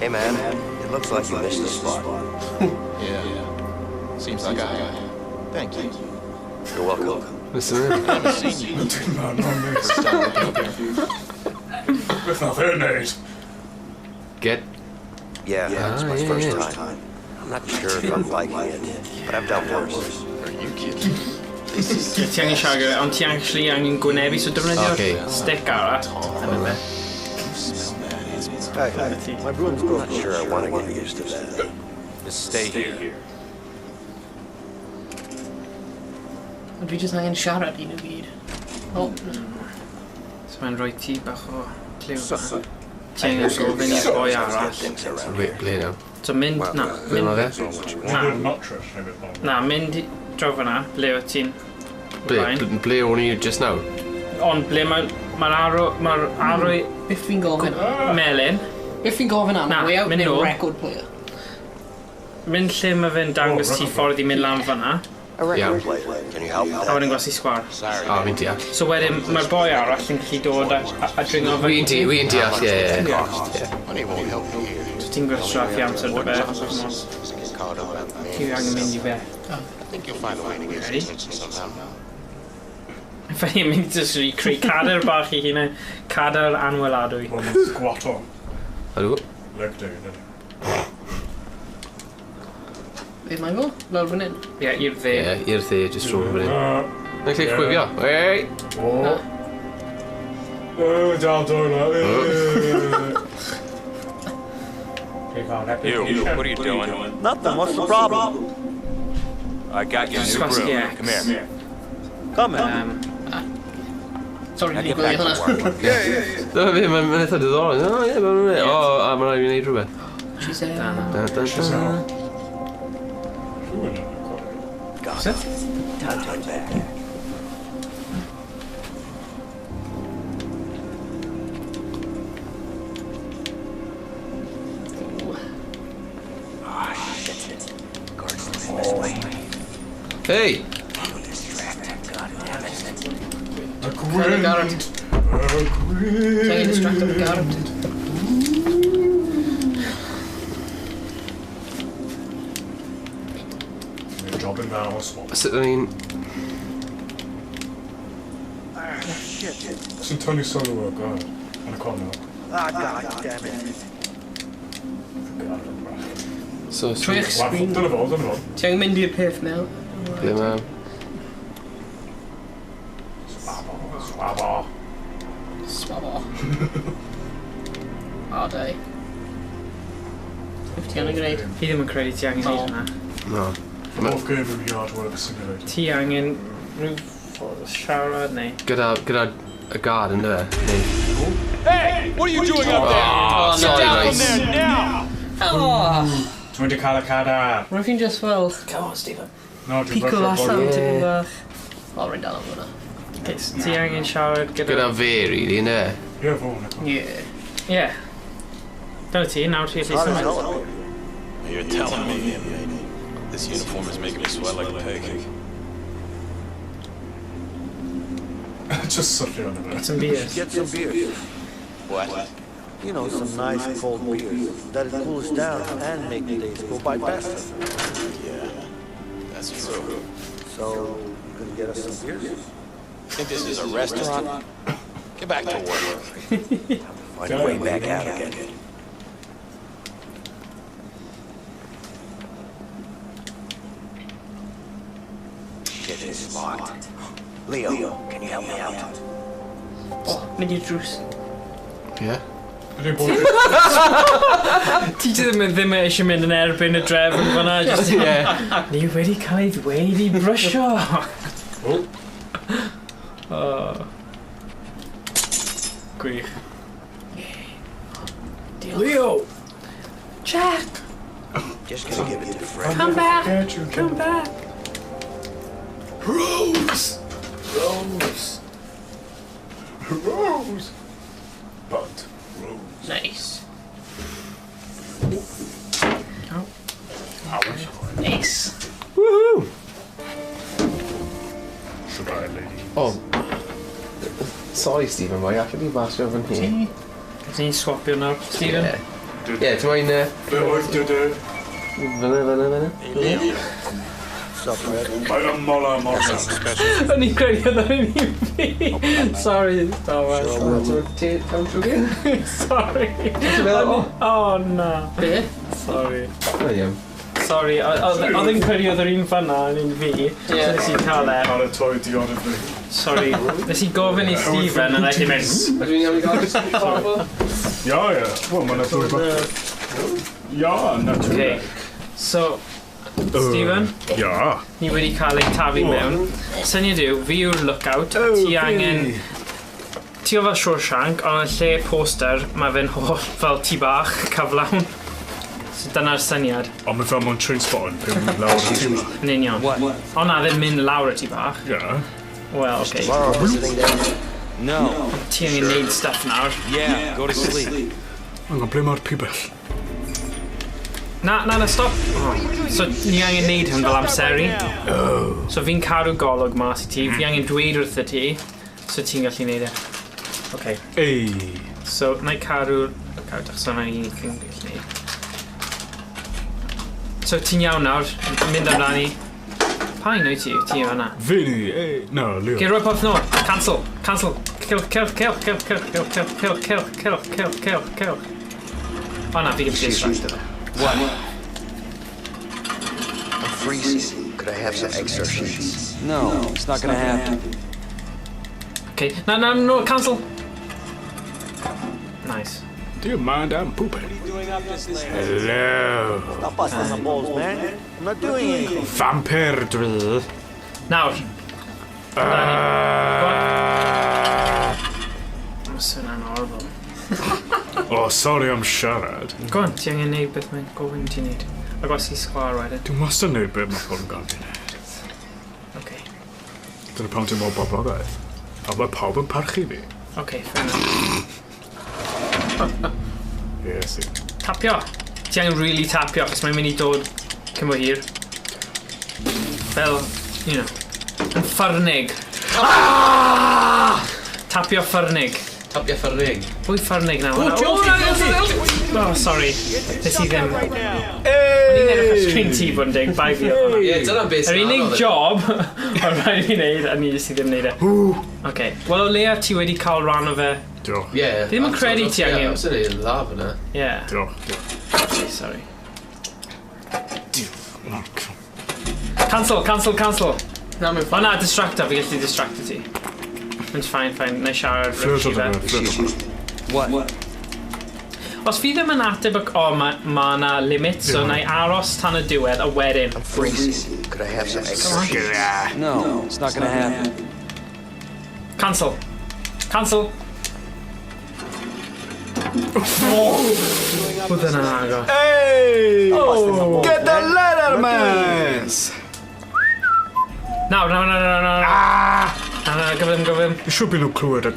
Hey, man, it looks like you missed a spot. Yeah. Seems like I have. Thank you. You're welcome. Listen I haven't seen you. First time looking up here. Beth nath e wneud? Get... Yeah, it's my Ah, yeah, first yeah. time. I'm not sure if I'm liking it, but I've done worse. Are you kidding? Ti angen siarad gyda, ond ti actually angen gwynebu, so defnyddio'r Ocê. stick arall. Dyna fe. Hey, my broom's broken. Not sure I want to get used to that. Just stay here. Ond dwi jyst angen siarad i nhw gyd. O, na. So mae'n rhoi ti bach o clyw. Ti angen gofyn i'r boi arall. Wait, ble nawr? So mynd, na, Ble mynd, mae fe? Na. Mattress neu beth fel. na, mynd draw fyna, ble o ti'n Ble, blaen. ble o'n i just now? Ond ble mae'r ma arrow, mae'r arrow Beth fi'n gofyn am? melyn, Beth fi'n gofyn am? Na, Way out mynd neu nôl. record player? mynd lle mae fe'n dangos ti ffordd i mynd lan fyna, A record Yeah. player. Can you help with a that? wedyn gwasi sgwar. Sorry. O, fi'n deall. So wedyn mae'r boi arall yn gallu dod a dringo fe. Fi'n deall, ie, ie, ie. Money won't help you here. So ti'n gwastraffu amser dy fe. Come on. Just get caught up at the Ti angen mynd i fe. I think you'll find a way to get Ready? some attention somehow. Fe i'n mynd i jyst i creu cadair bach i hunain. Cadair anweladwy. Wel, mae'n squat on. Ydw? Leg day, ydy. Beth mae'n fo? Lawr fan hyn? Ie, i'r dde. Ie, i'r dde, just rhwng fan hyn. Na'n gallu chwifio. Ei! O. O, dal dod o. You, what are you doing? Nothing. What's the problem? I got your new Gwasgu broom. X. Come here. Come in. Sorry, Now dwi'n get back gwylio to hwnna. work. Dyma fi, mae'n eitha diddorol. O, ie, mae'n... O, a mae'n rhaid i fi wneud rhywbeth. She said... Da, da, da. Got it. Time to get back. Ah, shit. Guards looking this way. Hey! Distracted. God damn it. Y Kind of gwynt. guard. Y Ti angen gwynt. distracto y guard. Job yn dda o swap. Sut o'n i'n... Ah, shit. Sy'n tynnu sylw o'r guard. Yn y cornel. Ah, god damn it. So, Trwy eich screen. Dyna fo, dyna fo. Ti angen mynd i'r peth mewn. Ble mae... Swabo, swabo. Swabo. O, dau. Beth ti angen gwneud? Fi ddim yn credu ti angen neud hwnna. No. Hoff game yw Yard Work Simulator. Ti angen rhyw ffordd o siarad neu... Gyda y guard yn dweud. Neu... Hey, what are you doing up there? Oh, sorry, Down guys. there now! Oh! Ti'n mynd i cael y cadar. Rwy'n fi'n just fel Come on, Stephen. No, dwi'n pico brysio allan boi. tipyn bach. O, rwy'n dal am hwnna. Okay, so ti angen siarad gyda... Gyda fe, really, ynddo? Ie, fo, na. Yeah. Ie. Dyna ti, nawr ti allu Not an symud. elevator. You're telling me. This uniform is making me sweat like a pig. Just syllu arno fe. Some beers. Get some beers. What? You know, some nice cold beers. That'll cool us down and make the days go by faster. Yeah, that's true. So, you gonna get us some beers? Think this is a restaurant? Get back to work. Find a way back out again. Shit is locked. Leo, can you help me out? O, mynd i'r drws. Ie. Ydy'n bod Ti ddim eisiau mynd yn erbyn y drefn fyna. Just, Ie. Ni wedi cael ei ddweud i brysio. O. Oh. Gwych. Diolch. Leo! Jack! Just gonna give it to Fred. Come back! Get you, Come back! Rose! Rose! Rose! But Rose. Nice. Oh. Ouch. Nice. Woohoo! Goodbye, lady. Oh. Sorry, Stephen, boy, allwn ni basio fan hyn. Ti'n swapio nawr, Stephen? Ie. Ie, ti'n moyn... Ble oedd dy dy? Fyna, fyna, fyna. What's up, Fred? Mae'n ymol am orsaf. O'n i'n credu oedd o'n un fi. Sorry, Thomas. Sorry. Oh, na. Be? Sorry. O, iawn. Sorry, oedd yn credu oedd yr un fanna yn un fi. So nes i cael e. Paratoi diod y fi. Sorry. Nes i gofyn i Stephen a naeth i mynd. Ydw i'n iawn i gael pobl? Ia, ia. Wel, mae'n ddwy bach. Ia, naturally. Okay. So, Stephen? Ia. Ni wedi cael ei taflu mewn. Syniad yw, fi yw'r lookout, a ti angen... Ti o fel Shawshank, ond yn lle poster, mae fe'n holl fel tŷ bach cyflawn. So dyna'r syniad. Ond mae fel mewn train spot yn byw mynd lawr y tŷ bach. Yn union. Ond na, ddim mynd lawr y tŷ bach. Ia. Wel, okay. Tomorrow visiting day? No. Ti angen neud stuff nawr. Yeah, go to sleep. Hang on, ble mae'r pibell? Na, na, na, stop. Oh. So, ni angen neud hwn fel amseru. Oh. So, fi'n cadw golwg mas i ti. Fi angen dweud wrtho ti, so ti'n gallu neud e. Okay. Ei. So, na i cadw lookout, achos hwnna i chi'n gallu neud. So, ti'n iawn nawr, mynd amdani. Pa un wyt ti? Ti yw hwnna. Fi ni, ei. No, Leo. Okay, rhoi popeth nôl. Cancel, cancel. Kill, kill, kill, kill, kill, kill, kill, kill, kill, kill, kill, kill, kill. O na, fi gyda distract. What? I'm freezing. Could I have some extra sheets? No, it's not gonna happen. Okay, na, na, no, cancel. Nice. Do you mind I'm pooping? Hello. Stop busting my balls, man. I'm not doing anything. Vampire dwi. Nawr. Mae swnio'n horrible. Oh, sorry am siarad. Go on, ti angen neud beth mae'n gofyn ti neud. A gwasgu sgwâr wedyn. Dwi'n wastad yn neud beth mae pobl yn gofyn i neud. Okay. Dyna pam dwi'n mor boblogaidd. A mae pawb yn parchu fi. Okay, fair enough. Yes, i. Tapio. Ti angen really tapio, achos mae'n mynd i dod cyn bo hir. Fel, you know, yn ffyrnig. Ah! Tapio ffyrnig. Tapio ffyrnig. Pwy ffyrnig nawr? O, Josie, na, Josie! Oh, sorry. Nes i ddim. O'n i'n edrych ar sgrin ti bod yn deg, bai fi oedd hwnna. Ie, dyna beth Yr sy'n unig anodd. job o'n rhaid i fi wneud, a ni jyst i ddim wneud e. Okay. Wel, o leia ti wedi cael rhan o fe. Diolch. Ie. Fi ddim yn credu ti angen- Ie, sy'n ei dda fyna. Yeah. Diolch. Diolch. Okay, sorry. Diolch. Cancel, cancel, cancel. Na, mae'n O na, distractor, fi gallu distractor ti. It's fine, fine, na i siarad Flirt rich i o fe. fe. What? Os fi ddim yn ateb, o, mae ma na limit, so Ie. na i aros tan y diwedd, a wedyn. I'm freezing. Could I have some extra sheets? No, it's not gonna happen. Cancel. Cancel. Oedd yna'n agos. Hey! Get the letter, man! Nawr, nawr, nawr, nawr, nawr. Ah! Na, na, gyflym, gyflym. Fi siŵr bydd nhw'n clywed y...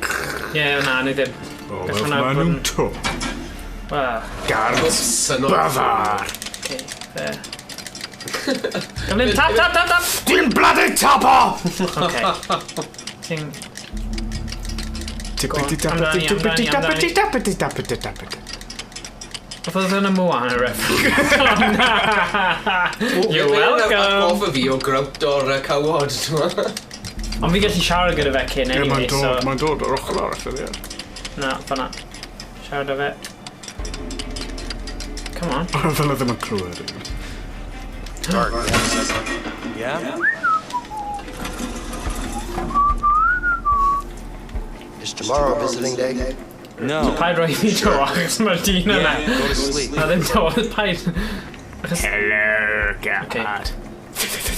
Ie, na, ni ddim. O, Gall wel, hwnna maen fod nhw'n yn- to. Wel, Guards Synod. Byddar! okay, fair. Gyflym, tap, tap, tap, tap! Dwi'n bloody tapo! Okay. Ti'n... Tippity Amdani, tappity amdani, tippity tappity tappity tappity tappity. Oedd oedd yna Moana reference. Oh, na! You're welcome! Atgoffa fi o grwpt o'r cawod, ti'n gwbod? Ond fi gallu siarad gyda fe cyn Ie, anyway, mae'n so... dod, mae'n dod o'r ochr arall ydy. Na, fan'na. Siarad â fe. Come on. Fel o ddim yn clywed. Dark. Yeah? Is tomorrow visiting day? No. Paid roi fi to, achos mae'r dyn yna. Yeah, go to sleep. Na ddim to, paid. Achos... Hello, guard.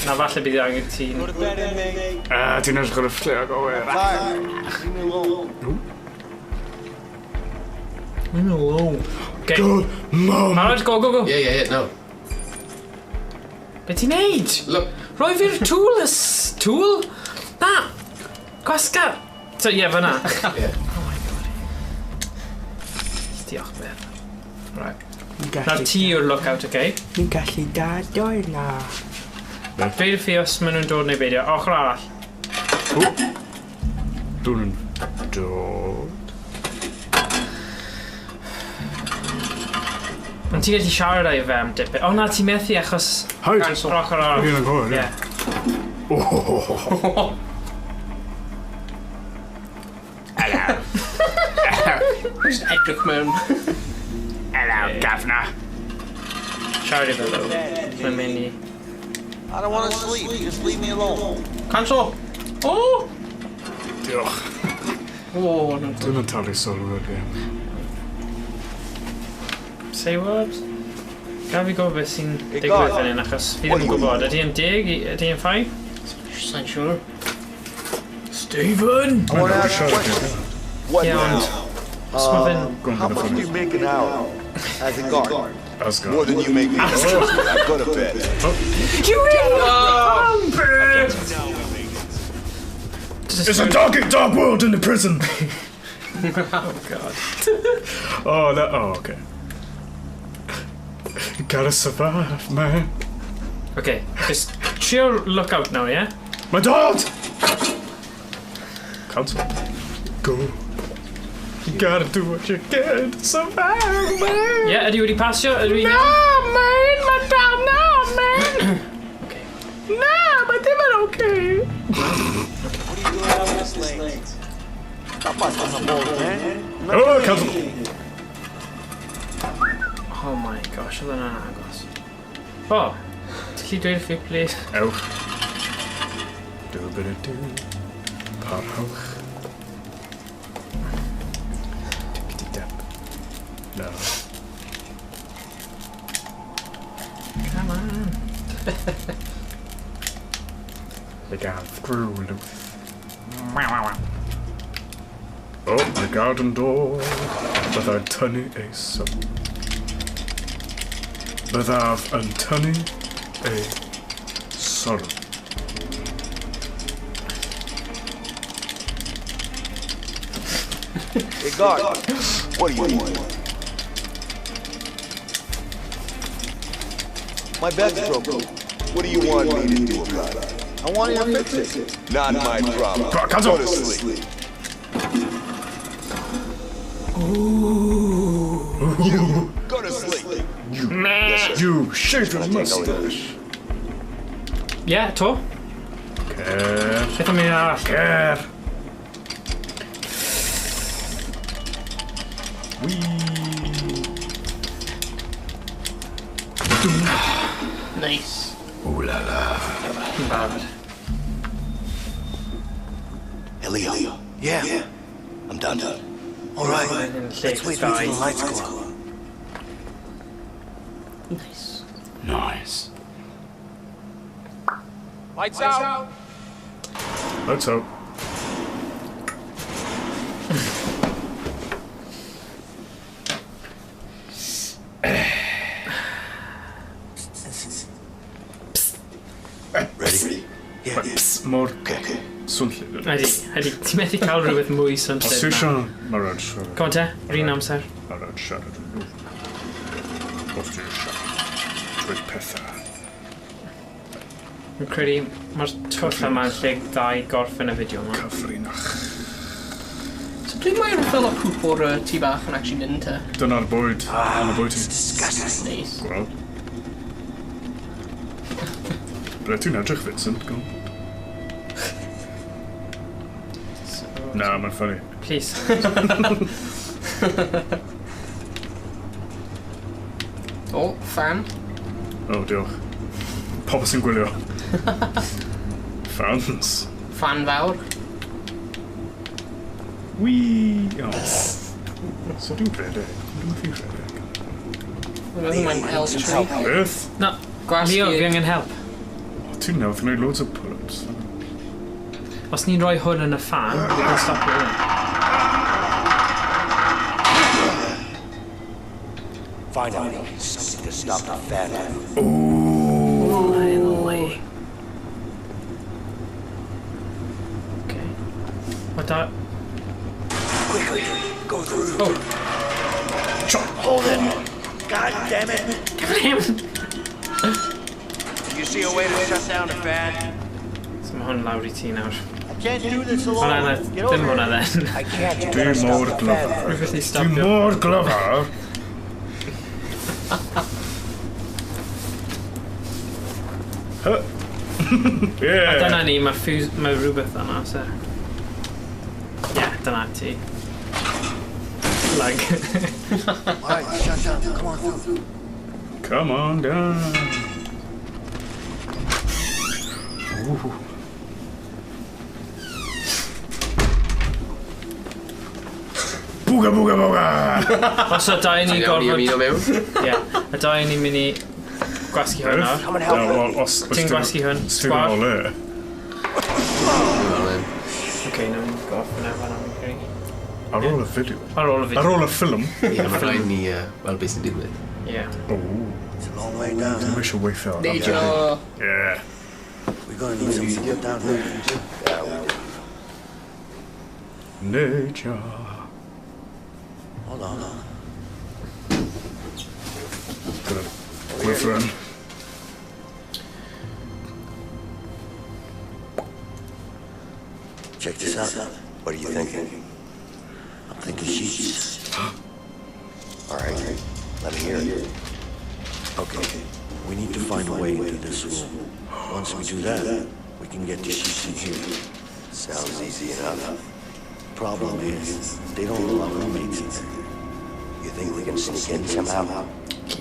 Na falle bydd angen ti'n... Ah, ti'n edrych ar y lle agowir. Fire. Leave me alone. Leave me alone. Okay. Good mum! Barod, go, go, go. Ie, ie, ie, no. Be ti'n neud? Look, Roi fi'r tool, y tool? Na! Gwasga! So, ie, fyna. Ie. Oh my god. Diolch, beth. Right. Nawr ti yw'r lookout, okay? Ni'n gallu dadoi la. Dweud fi os maen nhw'n dod neu beidio. Ochr arall. Dwi'n dod. Ond ti'n gallu siarad â'i fe am dipyn. O na, ti'n methu achos... Hyd! Yr ochr arall. Fi'n anghywir, ie. Ie. Oh. Just edrych mewn. Hello, governor. Siarad i fe ddo. Mae'n mynd i... I don't want to sleep. Just leave me alone. Cancel! Oh! Diolch. Oh, no. Dwi'n yn talu sylw i'r gêm. Say what? Gaf fi gwybod beth sy'n Hey, digwydd God. fan hyn, achos fi ddim yn gwybod. Ydy e'n 10? Ydy e'n 5? Sa'n siŵr. Stephen! I want to ask a question. What Yeah, now? Os ma fe'n... How much do you make an hour as a guard? Asgard. More than you make me. I go to bed. You win! It's a dog eat dog world in the prison! Oh, God. Oh, that. Oh, okay. You gotta survive, man. Okay, just trio look out now, yeah? My dog! Cancel. Go. You gotta do what you can to survive, man. Yeah, ydy wedi pasio? Ydw i'n No, man! My dog, no, man! Okay. No, but dim yn okay. Stop busting my balls, man. Oh, cancel. Oh my gosh, oedd hwnna'n agos. Oh, ti'n gallu dweud wrth fi, please? Ewch. Do a bit of do. Parhawch. Tippity-tap. No. Come on. Like a screw loose. Oh, the garden door. Byddai'n tynnu ei sylw. Byddaf yn tynnu ei sylw. Hey, guard. What do you want? My bed's broken. What do you want me to do about it? I want you to fix it. Not my problem. Cancel. Go to sleep. You go to sleep. You shave your mustache. Yeah, to. Cer. Beth am un arall? Cer. Wee. Nice. Ooh la la. Fi'n barod. Hey, Leo. Yeah. I'm done. All right. Yn lle Let's wait until the lights go out. Nice. Nice. Lights out. Let's hope. Ready? Yeah. Psst, mor Okay. swnllyd. Ydy, ydy, ti'n methu cael rhywbeth mwy Os swnllyd ti na. eisiau... Mae rhaid siarad. Come on te, yr un amser. Mae rhaid siarad yn nhw. Os ti eisiau. Dweud pethau. Fi'n credu mae'r twll yma yn lle dda i gorffen y fideo yma. Cyfrinach. So ble mae'r fel y poop o'r tŷ bach yn actually mynd te? Dyna'r bwyd. Yn y bwyd ti. Disgusting. Nice. Gweld. Ble ti'n edrych, Vincent? Go. Na, mae'n funny. Please. Oh, fan. Oh, diolch. Pobl sy'n gwylio. Fans. Fan fawr. Wee! Oh. So dwi'n rhedeg. Dwi'n fi rhedeg. Dwi'n meddwl mae'n L3. Beth? Na, Gwasgu. Leo, fi angen help. O, ti'n newydd gwneud loads o pull-ups. Os ni'n rhoi hwn yn y fan, we can stop hwn. Finally, something to stop the fan. Finally. Okay. What that? Quickly, go through. Oh. Hold it. God damn it. Him! You see a way to shut down the fan? So mae hwn lawr i ti nawr. I can't do this Hwna, alone. na, Get over dim here. hwnna then. I can't. You Dwi gotta mor stop the fan glyfar. Rhywbeth i Dwi stopio. mor glyfar. Huh. Yeah. A dyna ni, mae fuse, mae rhywbeth yna, so. Yeah, dyna ti. Like. All right, shut down. Come on through. Come on down. Ooh. Booga booga booga! Os o dau ni Ti'n iawn i gorfod... ymuno mewn? Ie, a dau ni'n mynd i gwasgu hwn nawr. Come and help No, me. well, os... os Ti'n gwasgu hwn, Os ti'n sgwar. ôl e. Oce, nawn ni gorffen efo hwnna, fi'n credu. Ar ôl y fideo. Ar ôl y fideo. Ar ôl y ffilm. Ie, mae rhaid ni weld beth sy'n digwydd. Ie. O, It's a long way down. Dwi'n eisiau weithio. ar Neidio. Yeah. We're gonna need some support down here. Nature. Hold on. Gonna gwyfren. Check this out. What are you thinking? I'm thinking sheets. All right, let me hear it. Okay. We need to find a way into this room. Once we do that, we can get the sheets in here. Sounds easy enough. Problem is, they don't allow roommates in there. You think we can sneak in somehow?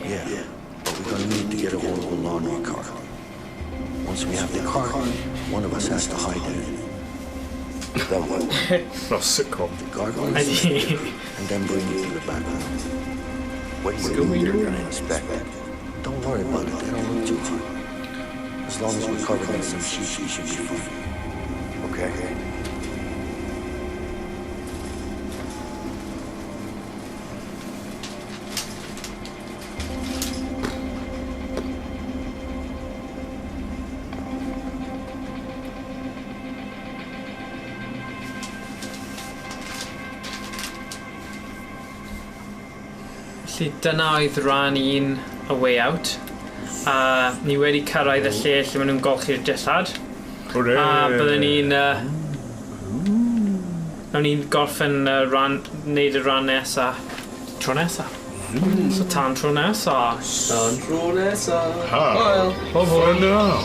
Yeah, but we're gonna need to get a hold of a laundry cart. Once we have the cart, one of us has to hide in it. Then what? Fel sitcom. The gargoyles, and then bring it to the back room. What do you mean you're gonna inspect? Don't worry about it, they don't look too hard. As long as we're covered in some sheets, we should be fine. Okay. Felly dyna oedd rhan un A Way Out. A ni wedi cyrraedd y lle lle maen nhw'n golchi'r dillad. Hwrê! A byddwn ni'n... Nawn ni'n gorffen y ran, neud y rhan nesa tro nesa. So tan tro nesa. Tan tro nesa. Ha. Hwyl. For now.